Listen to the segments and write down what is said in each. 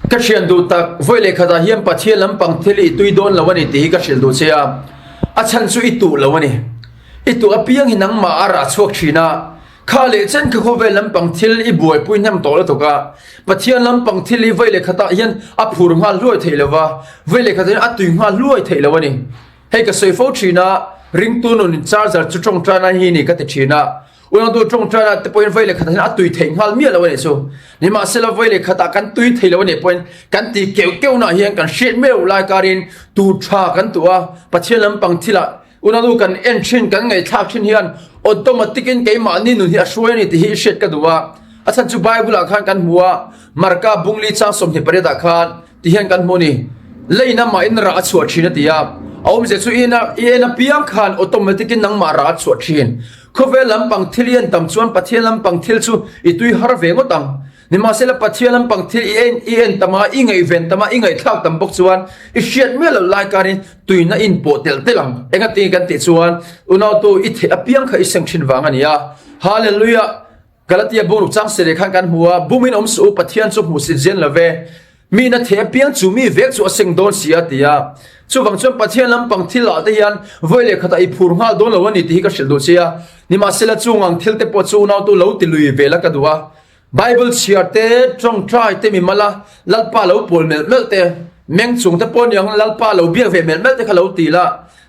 Ka thian duh tak, vawi leh khatah hian Pathian lampang thil i tui dawn lo a ni tih hi ka hrilh duh che a, a chhan chu i tuh lo a ni. I tuh apiang hi nangmah a rah chhuak thin a, kha leh chen kha khawvel lampang thil i buaipui hnem tawh lutuk a, Pathian lampang thil hi vawi leh khatah hian a phur nghal hluai theih lo va, vawi leh khatah hian a tui nghal hluai theih lo a ni. Hei ka sawi fo thin a, ringtu nun charger chu tawngtaina hi ni ka ti thin a, Unautu tawngtaina te pawhin vawi leh khatah hian a tui theih nghal miah lo a nih chu. Nimahsela vawi leh khatah kan tui thei lo a nih pawhin kan ti keuh keuhnaah hian kan hriat meuh lai karin tur tha kan tuah a, Pathian lampang thilah unautu kan en thin kan ngaihthlak thin hian automatic in keimahni nun hi a hruai a ni tih hi i hriat ka duh a. A chhan chu Bible ah khan kan hmu a, Marka bungli chang 28 ah khan Ti hian kan hmu a ni. Leiin amah in rah a chhuah thin a ti a, a awmzia chu i en apiang khan automatic in nangmah rah a chhuah thin. Khawvel lampang thil i en tam chuan Pathian lampang thil chu i tui har ve ngawt ang. Nimahsela Pathian lampang thil i en i en tam a, i ngaihven tam a, i ngaihthlak tam bawk chuan i hriat miah loh lai karin tuina i inpawh telh telh ang. Engati kan tih chuan unautu i theih apiang kha i seng thin vang a ni a. Hallelujah! Galatia bungruk chang sireh khan kan hmu a, Bumin awm suh u, Pathian chu hmuhsit zen lo ve. Mi na theh apiang chu mi vek chu a seng dawn si a ti a. Chuvang chuan Pathian lampang thil ah te hian vawi leh khatah i phur nghal dawn lo a ni tih hi ka hrilh duh che a. Nimahsela chung ang thil te pawh chu unautu lo ti lui ve la ka duh a. Bible chhiar te, tawngtai te mimal a, Lalpa lo pawl melh melh te, meng chung te pawh niang Lalpa lo biak ve melh melh te kha lo ti la.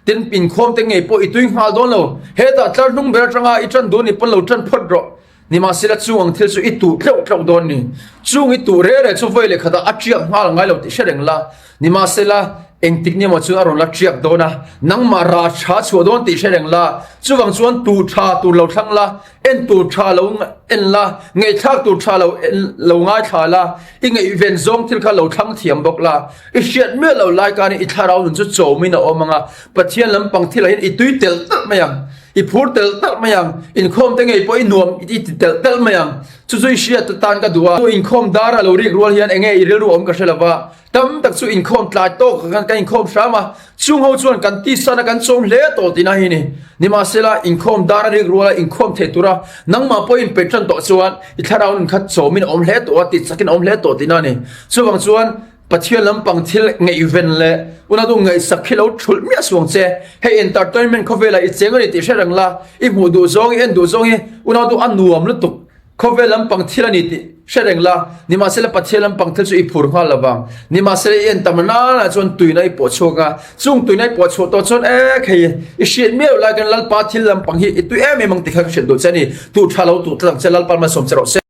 Tin, inkhawm te ngei pawh i tui nghal dawn lo. Hetah tlar hnung ber atanga i tan duh ni pawn lo tan phawt rawh. Nimahsela chung ang thil chu i tuh tleuh tleuh dawn ni. Chung i tuh reh reh chu vawi leh khatah a tiak nghal ngai lo tih hre reng la. Nimahsela engtik ni emaw chuan a rawn la tiak dawn a, nangmah rah tha chhuah dawn tih hre reng la. Chuvang chuan tuh tha tur lo thlang la, en tur tha lo en la, ngaihthlak tur tha lo en lo ngaithla la, i ngaihven zawng thil kha lo thlang thiam bawk la. I hriat miah lo lai kanin i thlarau nun chu chawmin a awm ang a, Pathian lampang thilah hian i tui telh telh mai ang, i phur telh telh mai ang, inkhawm te ngei pawh i nuam i ti telh telh mai ang. Chu chu i hriat atan ka duh a, chu inkhawm dar a lo rik rual hian enge i rilru awm ka hre lo va, tam tak chu inkhawm tlai tawk khan kan inkhawm hram a, chung ho chuan kan tisan a kan chawm hle tawh tihna hi ni. Nimahsela, inkhawm dar a rik rual a inkhawm thei tura nangmah pawhin pe tan tawh chuan i thlarau nun kha chawmin a awm hle tawh a, tichakin a awm hle tawh tihna a ni. Chuvang chuan Pathian lampang thil ngaihven leh unau du ngaihsak hi lo thulh miah suang che. Hei entertainment khawvelah i cheng a ni tih hre reng la, i hmuh duh zawng, i en duh zawng hi unau du a nuam lutuk. Khawvel lampang thil a ni tih hre reng la, nimahsela Pathian lampang thil chu i phur nghal lo vang. Nimahsela i en tam nana chuan tuina i pawh chhuak a, chung tuina i pawh chhuah tawh chuan ek hei i hriat miah loh lai khan Lalpa thil lampang hi i tui em em ang tih kha ka hrilh duh che a ni. Tuh tha lo tuh tlat ang che Lalpa malsawm che rawh se.